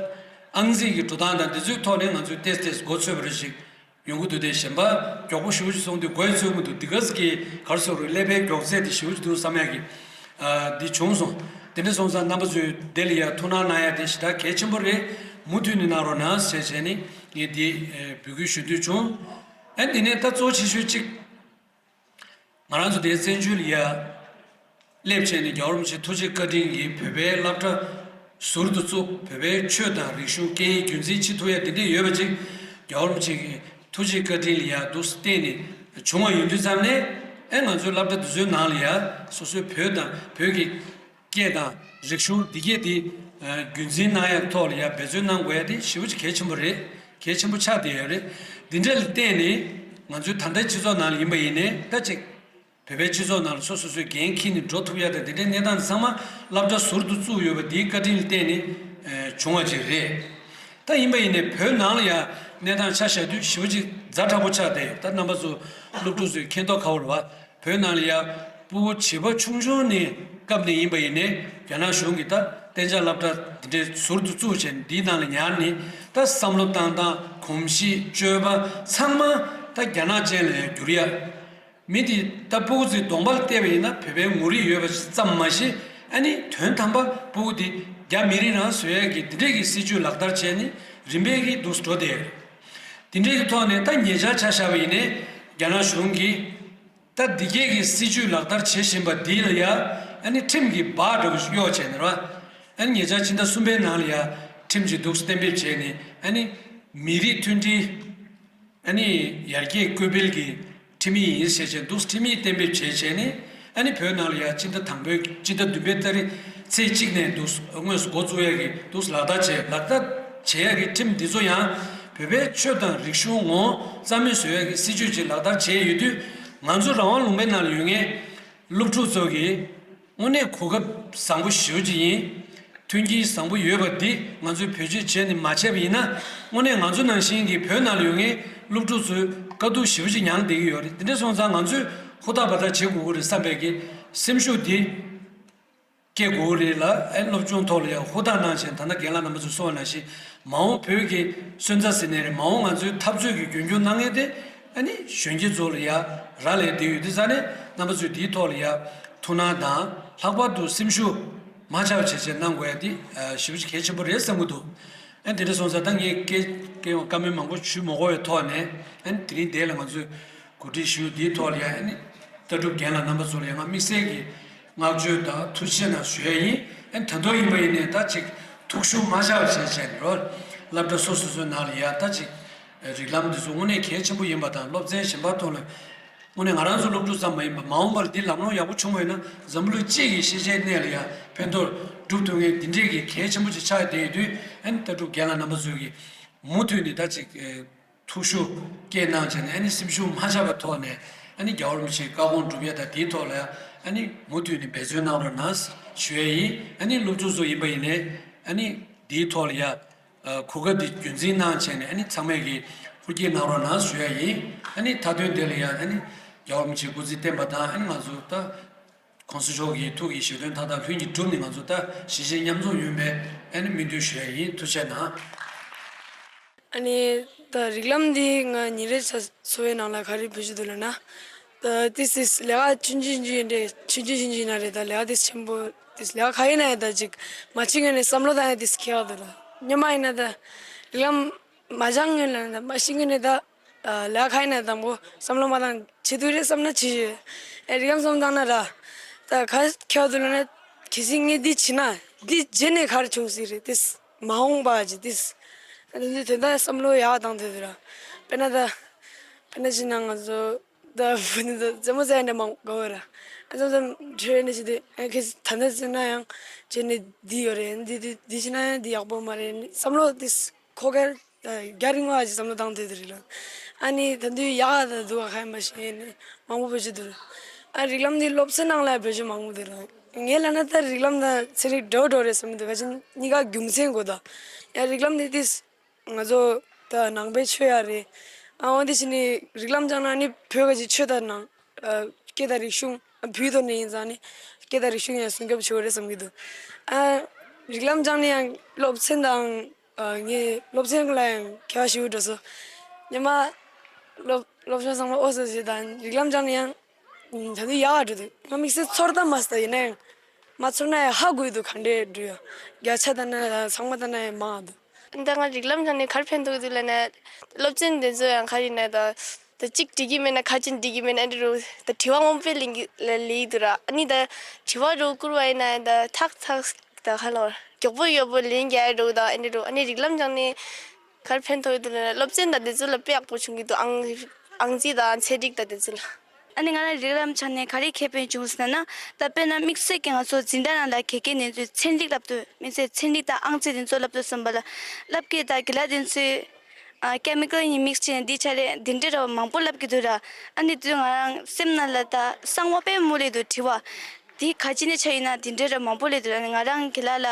ཨང་རྩིས་ཀྱི་འགྲོ་སྟངས་དང་འདི་ཚོའི་ཐོག་ནས་ང་ཚོས་ཏོག་ཙམ་མགོ་ཚོད་པ་རེ་ཞིག་ཡོང་གི་འདུག་དེ་གཞན་པ་མགྱོགས་པོ་ཞེ་པོ་ཅིག་སོང་དུས་མགོ་ཡང་ཚོད་མི་འདུག་འདི་ག་ཟེར་གྱི་ག་རེ་ཟེར་དགོས་རེད། ཀླད་པའི་མགྱོགས་ཚད་དེ་ཞེ་པོ་ཅིག་འདུག་བསམ་ཡ་གི་འདི་བྱུང་སོང་། དེ་འདྲ་སོང་ཙང་རྣམ་པ་ཚོས་དེ་ལ་ཡ་ཐུགས་སྣང་གནང་ཡ་དེ་ཞེ་དྲག་གལ་ཆེན་པོ་རེད། མུ་མཐུད་ནས་གནང་རོགས་གནང་ཞེས་བྱས་ནས་ངས་འདི་འབོད་སྐུལ་ཞུ་འདོད་བྱུང་། ཨ་འདི་ནས་ད་གཙོ་ཆེ་ཤོས་གཅིག་ང་རང་ཚོ་དེའི་བཙན་བྱོལ་ལ་ཡ་སླེབས་བྱས་ནས་རྒྱལ་བ་རིན་པོ་ཆེ་ཐུགས་རྗེ་བཀའ་དྲིན་གྱིས་བོད་པའི་སློབ་གྲྭ་ཟུར་དུ་བཙུགས། བོད་པའི་ཆོས་དང་རིག་གཞུང་སྐད་ཡིག་རྒྱུན་འཛིན་བྱེད་ཐུབ་ཡ་འདི་འདྲས་ཡོད་པ་ཅིག་རྒྱལ་བ་རིན་པོ་ཆེ་གི་ཐུགས་རྗེ་བཀའ་དྲིན་ལ་ཡ་འདུག་སེ་བརྟེན་ནས་བྱུང་བ་ཡིན་དུས་ཙམ་ནས། ཨེ་ང་ཚོའི་སློབ་གྲྭ་འདི་ཚོའི་ནང་ལ་ཡ་སོ་སོའི་བོད་དང་བོད་ཀྱི་སྐད་དང་རིག་གཞུང་འདི་སྐད་འདི་རྒྱུན་འཛིན་གནང་ཡ་ཐོག་ལ་ཡ་འབད་བརྩོན་གནང་དགོས་ཡ་དེ་ཞེ་པོ་ཅིག་གལ་ཆེན་པོ་རེད། གལ་ཆེན་པོ་ཆགས་བསྡད་ཡོད་རེད། འདི་འདྲ་ལ་བརྟེན་ནས་ང་ཚོའི་ད་ལྟའི་སྤྱི་ཚོགས་ནང་ལ་ཡིན་པ་ཡིན་ནའི་ད་ཅིག་བོད་པའི་སྤྱི་ཚོགས་ནང་ལ་སོ་སོ་སོའི་འགན་འཁྱེར་ནས་འགྲོ་ཐུབ་ཡ་དང་། འདི་འདྲའི་གནས་སྟངས་འདི་ཚང་མ་སློབ་གྲྭ་ཟུར་དུ་བཙུགས་ཡོད་པ་འདིའི་བཀའ་དྲིན་ལ་བརྟེན་ནས་བྱུང་བ་ཅིག་རེད། ད་ཡིན་པ་ཡིན་ནའི་བོད་ནང་ལ་ཡ་གནས་སྟངས་ཆ་བཞག་དུས་ཞེ་པོ་ཅིག་ཛ་དྲག་པོ་ཆགས་བསྡད་ཡོད། ད་རྣམ་པ་ཚོ་སློབ་ཕྲུག་ཚོས་མཁྱེན་རྟོགས་ག་བ་རེད་བ། བོད་ནང་ལ་ཡ་སྤུ་གུ་བྱིས་པ་ཆུང་ཆུང་ནས་སྐབས་ནས་ཡིན་པ་ཡིན་ནའི་རྒྱ་ནག་གཞུང་གིས་ད་གཏན་འཇགས་སློབ་གྲྭ་འདི་འདྲའི་ཟུར་དུ་བཙུགས་བྱས་ནས་འདིའི་ནང་ལ་ཉར་ནས། ད་བསམ་བློ་བཏང་སྟངས། གོམས་གཤིས། སྤྱོད་པ་ཚང་མ་ད་རྒྱ་ནག་ཅན་ལ་ཡ་བསྒྱུར་ཡ། མི་དེ་ད་སྤུ་གུ་ཚོའི་གདོང་པ་ལ་བལྟས་པ་ཡིན་ན་བོད་པའི་ངོ་རིས་ཡོད་པ་ཙམ་མ་ཤེས། ཨ་ནི་དོན་དམ་པ་སྤུ་གུ་དེ་རྒྱ་མི་རིགས་རང་བཟོ་ཡ་གི་འདི་འདྲས་ཀྱི་སྲིད་ཇུས་ལག་བསྟར་བྱས་ནས་རིམ་པས་ཀྱིས་འདུག་འགྲོ་བསྡད་ཡོད། དེ་འདྲས་ཀྱི་ཐོག་ནས་ད་ཉེ་ཆར་ཆ་བཞག་པ་ཡིན་ནའི་རྒྱ་ནག་གཞུང་གིས་ད་འདི་སྐད་ཀྱི་སྲིད་ཇུས་ལག་བསྟར་བྱེད་བཞིན་པ་འདི་ལ་ཡ་ཨ་ནི་ཁྲིམས་ཀྱི་སྦག་འདྲ་པོ་ཞིག་གཡོག་བྱས་ནས་ར། ཨ་ནི་ཉེ་ཆར་ཕྱི་ཟླ་གསུམ་པའི་ནང་ལ་ཡ་ཁྲིམས་ཅིག་འདུག་གཏན་འབེབས་བྱས་ནས། ཨ་ནི་མི་རིགས་མཐུན་སྒྲིལ། ཨ་ནི་ཡར་རྒྱས་སྐུལ་སྤེལ་གྱི་ཁྲིམས་ཡིག་ཡིན་ཟེར་བྱས་འདུག་ཁྲིམས་ཡིག་གཏན་འབེབས་བྱས་བྱས་ནས། ཨ་ནི་བོད་ནང་ལ་ཡ་སྤྱི་ཟླ་དང་པོའི་སྤྱི་ཟླ་བདུན་པའི་ཏ་རིག་ཚེས་གཅིག་ནས་འདུག་དངོས་སུ་འགོ་བཙུགས་ཡ་གི་འདུག་ལག་བསྟར་བྱས། ལག་བསྟར་བྱེད་ཡ་གི་ཁྲིམས་འདི་ཚོ་ཡང་བོད་པའི་ཆོས་དང་རིག་གཞུང་ངོ་རྩ་མེད་བཟོ་ཡ་གི་སྲིད་ཇུས་ཅིག་ལག་བསྟར་བྱས་ཡོད་དུས། ང་ཚོ་རང་དབང་ལུང་པའི་ནང་ལ་ཡོད་མཁན་སློབ་ཕྲུག་ཚོ་གིས་དངོས་གནས་གོ་སྐབས་བཟང་པོ་ཞེ་པོ་ཅིག་ཡིན། མཐུན་རྐྱེན་བཟང་པོ་ཡོད་པ་འདི་ང་ཚོས་བེད་སྤྱོད་བྱས་ནས་མ་བྱས་པ་ཡིན་ན། དངོས་གནས་ང་ཚོ་ནང་བཞིན་གྱི་བོད་ནང་ལ་ཡོད་མཁན་སློབ་ཕྲུག་ཚོས་དཀའ་སྡུག་ཞེ་པོ་ཅིག་མྱངས་བསྡད་ཀྱི་ཡོད་རེད། དེ་འདྲ་སོང་ཙང་ང་ཚོས་ཧུར་ཐག་འབད་ཐག་བྱེད་དགོས་ཀྱི་རེད་བསམ་པའི་གི་སེམས་ཤུགས་འདི་སྐྱེ་དགོས་ཀྱི་རེད་ལ། ཨེ་སློབ་སྦྱོང་ཐོག་ལ་ཡང་ཧུར་ཐག་གནང་བྱས། ད་ལྟ་རྒན་ལགས་རྣམ་པ་ཚོས་གསུངས་པ་ནང་བཞིན་མ་འོངས་བོད་ཀྱི་སོན་རྩ་ཟེར་ནའི་རེད། མ་འོངས་ང་ཚོའི་འཐབ་རྩོད་ཀྱི་རྒྱུན་སྐྱོང་གནང་མཁན་དེ་ཨ་ནི་གཞོན་སྐྱེས་ཚོ་ལ་ཡ་རག་ལས་བསྡད་ཡོད་དུས་ཙང་ནས། རྣམ་པ་ཚོས་འདིའི་ཐོག་ལ་ཡ་ཐུགས་སྣང་དང་། ལྷག་པར་དུ་སེམས་ཤུགས་མ་ཆག་བྱས་བྱས་གནང་དགོས་ཡ་དེ་ཞེ་པོ་ཅིག་གལ་ཆེན་པོ་རེད་བསམ་གྱི་འདུག་ཨ་དེ་འདྲ་སོང་ཙང་ད་ངས་སྐད་སྐད་བཀའ་མོལ་མང་པོ་ཞུ་མ་དགོས་པའི་ཐོག་ནས། ཨ་དེ་རིང་འདི་ལ་ང་ཚོས་གོ་སྒྲིག་ཞུ་འདིའི་ཐོག་ལ་ཡ། ཨ་ནི་ལྟ་གྲུབ་རྒན་ལགས་རྣམ་པ་ཚོ་ལ་ཡང་ང་དམིགས་བསལ་གྱི་བསྔགས་བརྗོད་དང་ཐུགས་རྗེ་ཆེ་གནང་ཞུ་ཡ་ཡིན། ཨ་ནི་ད་དུང་ཡིན་པ་ཡིན་ནའི་ད་ཅིག་ཐུགས་ཤུགས་མ་ཆག་པ་བྱས་བྱས་ནས་རོ། སློབ་གྲྭ་སོ་སོ་སོའི་ནང་ལ་ཡ་ད་ཅིག་རིགས་ལམ་འདི་ཚོ་དངོས་གནས་གལ་ཆེན་པོ་ཡིན་པ་དང་། སློབ་ཚན་གཞན་པ་ཐོག་ལ་དངོས་གནས་ང་རང་ཚོ་སློབ་ཕྲུག་ཙམ་མ་ཡིན་པར་མ་འོངས་པར་འདི་ལམ་ལྷོང་ཡག་པོ་བྱུང་བ་ཡིན་ན། འཛམ་བུ་གླིང་སྤྱི་ཡི་ཤེས་བྱའི་གནས་ལ་ཡ་ཕན་ཐོགས་སྒྲུབ་ཐུབ་མཁན་འདི་འདྲས་ཀྱི་གལ་ཆེན་པོ་ཅིག་ཆགས་བསྡད་ཡོད་དུས། ཨ་ནི་ལྟ་གྲུབ་རྒན་ལགས་རྣམ་པ་ཚོས་ཀྱིས་མུ་མཐུད་ནས་ད་ཅིག་ཐུགས་ཤུགས་སྐྱེད་གནང་བྱས་ནས། ཨ་ནི་སེམས་ཤུགས་མ་ཆག་པའི་ཐོག་ནས། ཨ་ནི་རྒྱལ་བ་རིན་པོ་ཆེའི་བཀའ་དགོངས་སྒྲུབ་ཡ་དང་དེའི་ཐོག་ལ་ཡ་ཨ་ནི་མུ་མཐུད་ནས་འབད་བརྩོན་གནང་རོགས་གནང་ཞུ་ཡ་ཡིན། ཨ་ནི་སློབ་ཕྲུག་ཚོ་ཡིན་པ་ཡིན་ནའི་ཨ་ནི་དེའི་ཐོག་ལ་ཡ་གོ་སྐབས་འདི་རྒྱུན་འཛིན་གནང་བྱས་ནས། ཨ་ནི་ཚང་མས་ཀྱིས་ཧུར་བསྐྱེད་གནང་རོགས་གནང་ཞུ་ཡ་ཡིན། ཨ་ནི་མཐའ་དོན་དེ་ལ་ཡ་ཨ་ནི་རྒྱལ་བ་རིན་པོ་ཆེས་སྐུ་ཚེ་བརྟན་པ་དང་། ཨ་ནི་ང་ཚོ་ད་གོང་ས་མཆོག་གི་ཐུགས་ཀྱི་བཞེད་དོན་མཐའ་དག་ལྷུན་གྱིས་གྲུབ་ནས། ང་ཚོ་ད་གཞིས་བྱེས་མཉམ་འཛོམས་ཡོང་བའི་ཨ་ནི་སྨོན་འདུན་ཞུ་ཡ་ཡིན། ཐུགས་རྗེ་གནང་། ཨ་ནི་ད་རིགས་ལམ་འདི་ང་ཉིན་རེ་ཆ་འཚོ་བའི་ནང་ལ་ག་རེ་བེད་སྤྱོད་འདུག་ལབ་ན། ད་ཏིས་ཏིས་ལས་ཀ་ཆུང་ཆུང་ཆུང་ཆུང་རེད། ཆུང་ཆུང་ཆུང་ཆུང་ཡིན་ན་རེད། ད་ལས་ཀ་ཏིས་ཆེན་པོ་ཏིས་ལས་ཀ་ག་ཡིན་ན་ཡང་ད་ཅིག་མ་བྱེད་སྔོན་ནས་བསམ་བློ་བཏང་ཡ་ཏིས་ཁེལ་བ་འདུག་ལ། སྔོན་མ་ཡིན་ན་ད་རིགས་ལམ་མ་སྦྱང་སྔོན་ལ་ད་མ་ཤེས་སྔོན་ནས་ད་ལས་ཀ་ག་ཡིན་ན་དང་པོ་བསམ་བློ་མ་བཏང་བྱེད་ཐུབ་རེད་བསམ་ན་བྱེད་ཤེས། ཨེ་རིགས་ལམ་བསམ་བཏང་ན་ར། ད་ག་ཁེལ་བ་འདུག་ལབ་ན། གལ་སྲིད་ངས་འདི་བྱེད་ན། འདི་རྗེས་ནས་ག་རེ་བྱུང་སྲིད་རེད་དེ། མ་འོངས་པ་ཅིག་དེ། ཨ་ནི་དེ་འདྲ་བསམ་བློ་ཡག་བཏང་ཐུབ་ཐུབ་ར། དཔེར་ན་ད། དཔེར་ན་ཅིག་ན་ང་ཚོ་ད་བུ་ནི་ད་རྩེད་མོ་རྩེ་ཡ་འདྲ་མང་དགའ་བོ་ར། ཨ་ཙམ་ཙམ་བྲོས་ནས་ཅིག་དེ་ཨ་ཁེ་ད་ནི་རྩེ་ན་ཡང་རྗེས་ནས་འདི་ཡོད་རེད། འདི་འདི་འདི་བྱས་ན་ཡང་འདི་ཡག་པོ་མ་རེད། བསམ་བློ་དེ་ཁོ་གར་རྒྱ་རིང་བ་ཅིག་བསམ་བློ་བཏང་ཐུབ་ཐུབ་རེད་ལ། ཨ་ནི་ད་དུང་ཡག་ད་འདུག་ག་ཁ་ཡ་མ་ཤེས་ནས་མང་པོ་བེད་སྤྱོད་འདུག་ར། ཨ་རིགས་ལམ་འདི་སློབ་ཚན་ནང་ལ་བེད་སྤྱོད་མང་པོ་འདུག་ར། ངས་ལབ་ན་ད་རིགས་ལམ་དང་ཚན་རིག་འདྲ་བོ་འདྲ་བོ་རེད་བསམ་གྱི་འདུག་ག་ཅི་གཉིས་ཀ་རྒྱུ་མཚན་དགོས་ད། ཡང་རིགས་ལམ་འདི་ཏིས་ང་ཚོ་ད་ནང་པའི་ཆོས་ཡ་རེད། ཨ་འོ་འདི་བྱས་ནས་རིགས་ལམ་སྦྱངས་ན་ནི་བོད་ག་ཅིག་ཆོས་དང་ནང་ཨ་སྐད་དང་རིག་གཞུང་ཨ་བོད་ཐོག་ནས་ཡིན་ཙང་ནི་སྐད་དང་རིག་གཞུང་ཡང་སྲུང་སྐྱོབ་བྱེད་དགོས་རེད་བསམ་གྱི་འདུག་ཨ་རིགས་ལམ་སྦྱངས་ནས་ཡང་སློབ་ཚན་དང་ཨ་ངས་སློབ་ཚན་ལ་ཡང་གལ་བ་ཞེ་པོ་འགྲོ་སོང་། ཉི་མ་སློབ་སློབ་སྦྱོང་ཚང་མ་ཨོ་ཙི་ཙི་དང་རིགས་ལམ་སྦྱངས་ནས་ཡང་ད་དུང་ཡག་འགྲོ་འདུག་ང་དམིགས་བསལ་ཚོར་ད་མ་སོང་ཡིན་ན་ཡང་མ་ཚོར་ན་ཡང་ཧ་གོ་གི་འདུག་ག་འདྲས་འགྲོ་ཡ། བརྒྱ་ཆ་ལྟ་ན་ཡང་ཚང་མ་ལྟ་ན་ཡང་མང་འདུག་ད་ང་རིགས་ལམ་སྦྱངས་ནས་ག་རེ་ཕན་ཐོགས་འདུག་ལབ་ན། སློབ་ཚན་དེ་ཚོ་ཡང་ག་རེ་ཡིན་ན་ད་ད་གཅིག་འགྲིག་གི་མེད་ན་ཁ་ཅིག་འགྲིག་གི་མེད་ན་འདི་རུ་ད་དྲི་བ་མང་པོ་ལེན་གི་ལ་ལེ་འདུག་ར། ཨ་ནི་ད་དྲི་བ་རུ་བསྐུར་བ་ཡིན་ན་ད་ཐག་ཐག་ད་ཧ་ལོ་མགྱོགས་པོ་མགྱོགས་པོ་ལན་རྒྱག་ཡ་འགྲོ་གི་ད། ཨ་འདི་རུ་ཨ་ནི་རིགས་ལམ་སྦྱངས་ནས་ག་རེ་ཕན་ཐོགས་ཡོད་འདུག་ལབ་ན་སློབ་ཚན་དང་དེ་ཚོ་ལ་དཔེ་ཡག་པོ་བྱུང་གི་འདུག་ཨང་ཨང་རྩིས་དང་ཚན་རིག་དང་དེ་ཚོ་ལ། ཨ་ནི་ང་ལ་རིགས་ལམ་སྦྱངས་ནས་ག་རེ་ཁེ་ཕན་བྱུང་ཟེར་ན། ད་དཔེར་ན་དམིགས་བསལ་གྱི་ང་ཚོ་འཛིན་གྲྭ་ནང་ལ་དགེ་རྒན་དེ་ཚོས་ཚན་རིག་བསླབ་དུས་དམིགས་བསལ་ཚན་རིག་དང་ཨང་རྩིས་དེ་ཚོ་བསླབ་དུས་ཙམ་པ་ལ་བསླབ་མཁན་དང་དགེ་ལགས་དེ་ཚོས་ཨ་ཀེ་མི་ཀལ་གཉིས་དམིགས་བྱས་ནས་འདི་ཆ་རེད་འདི་འདྲ་ར་མང་པོ་བསླབ་ཀྱི་འདུག་ར། ཨ་ནི་དུས་ང་རང་སེམས་ནང་ལ་ད་གསང་བ་དཔེ་མང་པོ་སླེབས་འདུག་དྲི་བ། དེ་ག་ཅི་ནས་ཆགས་ཡིན་ན་དེ་འདྲ་ར་མང་པོ་སླེབས་འདུག་ཨ་ནི་ང་རང་དགེ་ལགས་ལ་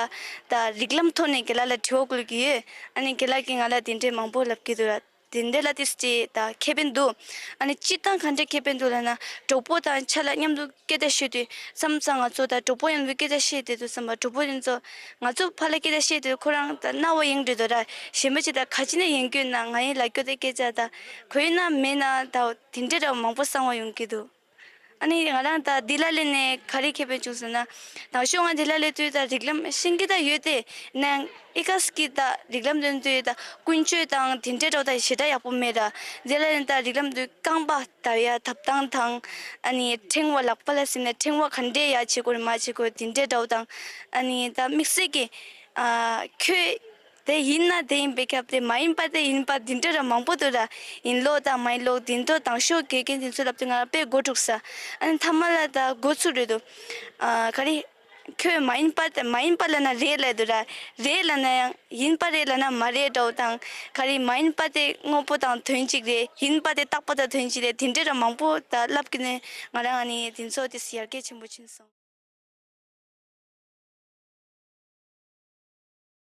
ད་རིགས་ལམ་ཐོག་ནས་དགེ་ལགས་ལ་དྲི་བ་བསྐུར་གྱི་ཡོད། ཨ་ནི་དགེ་ལགས་ཀྱིས་ང་ལ་དེ་འདྲས་མང་པོ་བསླབ་ཀྱི་འདུག་ར། དེ་འདྲ་ལ་ཏིས་ཅི་ད་ཁེ་ཕན་འདུག་ཨ་ནི་སྤྱིར་བཏང་ག་འདྲས་ཁེ་ཕན་འདུག་ལབ་ན་གྲོགས་པོ་དང་ཆ་ལ་མཉམ་དུ་སྐད་ཆ་བཤད་དུས་མཚམས་མཚམས་ང་ཚོ་ད་གྲོགས་པོ་མཉམ་དུ་སྐད་ཆ་བཤད་བསྡད་དུས་ཙམ་པ་གྲོགས་པོ་དེ་ཚོ་ང་ཚོ་ཕར་ལ་སྐད་ཆ་བཤད་དུས་ཁོ་རང་ད་རྣ་བ་གཡེང་འགྲོ་འདུག་ར། གཞན་པ་ཅིག་ད་ག་ཅི་ནས་ཡིན་རྒྱུ་ན་ང་ཡིན་ལབ་རྒྱུ་དེ་སྐད་ཆ་ད་གོ་ཡིན་ན་མེད་ན་ད་དེ་འདྲས་ར་མང་པོ་གསང་བ་ཡོང་གི་འདུག་ཨ་ནི་ང་རང་ད་འདི་ལ་སླེབས་ནས་ག་རེ་ཁེ་ཕན་བྱུང་ཟེར་ན། ད་ཤོག་ང་འདི་ལ་སླེབས་དུས་ད་རིགས་ལམ་ཤེས་ཀྱི་ད་ཡོད་དེ། ནང་ཨི་ཀ་སི་ཀྱི་ད་རིགས་ལམ་དོན་དུ་ད་ཀུན་སྤྱོད་དང་དེ་འདྲས་འདྲ་བོ་ད་ཞེ་དྲག་ཡག་པོ་མེད་ར། འདི་ལ་སླེབས་ནས་ད་རིགས་ལམ་དུ་རྐང་པ་འདར་ཡ་འདབ་སྟངས་དང་། ཨ་ནི་ཕྲེང་བ་ལག་པ་ལ་ཟིན་ནས་ཕྲེང་བ་ག་འདྲས་ཡ་བྱེད་དགོས་རེད་མ་བྱེད་དགོས་དེ་འདྲས་འདྲ་བོ་དང་། ཨ་ནི་ད་དམིགས་བསལ་གྱི་ཨ་ཁྱོད། དེ་ཡིན་ན་དེ་ཡིན་པའི་སྐབས་དེ་མ་ཡིན་པ་དེ་ཡིན་པ་འདི་འདྲ་ར་མང་པོ་འདུག་ར། ཡིན་ལོག་དང་མ་ཡིན་ལོག་འདི་འདྲ་དང་ཤོག་དགེ་རྒན་དེ་ཚོ་ལབ་དུས་ང་རང་དཔེ་མགོ་འཁྲུགས་ས། ཨ་ནི་མཐའ་མ་ལ་ད་འགོ་ཚུགས་རེད་འདུག་ཨ་ག་རེ། ཁྱོད་མ་ཡིན་པ་དེ་མ་ཡིན་པ་ལབ་ན་རེད་ལབ་འདུག་ར། རེད་ལབ་ན་ཡང་ཡིན་པ་རེད་ལབ་ན་མ་རེད་འདྲ་བོ་དང་། ག་རེ་མ་ཡིན་པ་དེ་དངོས་པོ་དང་དོན་གཅིག་རེད། ཡིན་པ་དེ་རྟག་པ་དང་དོན་གཅིག་རེད། དེ་འདྲ་ར་མང་པོ་ད་ལབ་ཀྱི་ནས་ང་རང་ཨ་ནི་དེ་ཚོ་དེ་ཡར་རྒྱས་ཆེན་པོ་ཕྱིན་སོང་།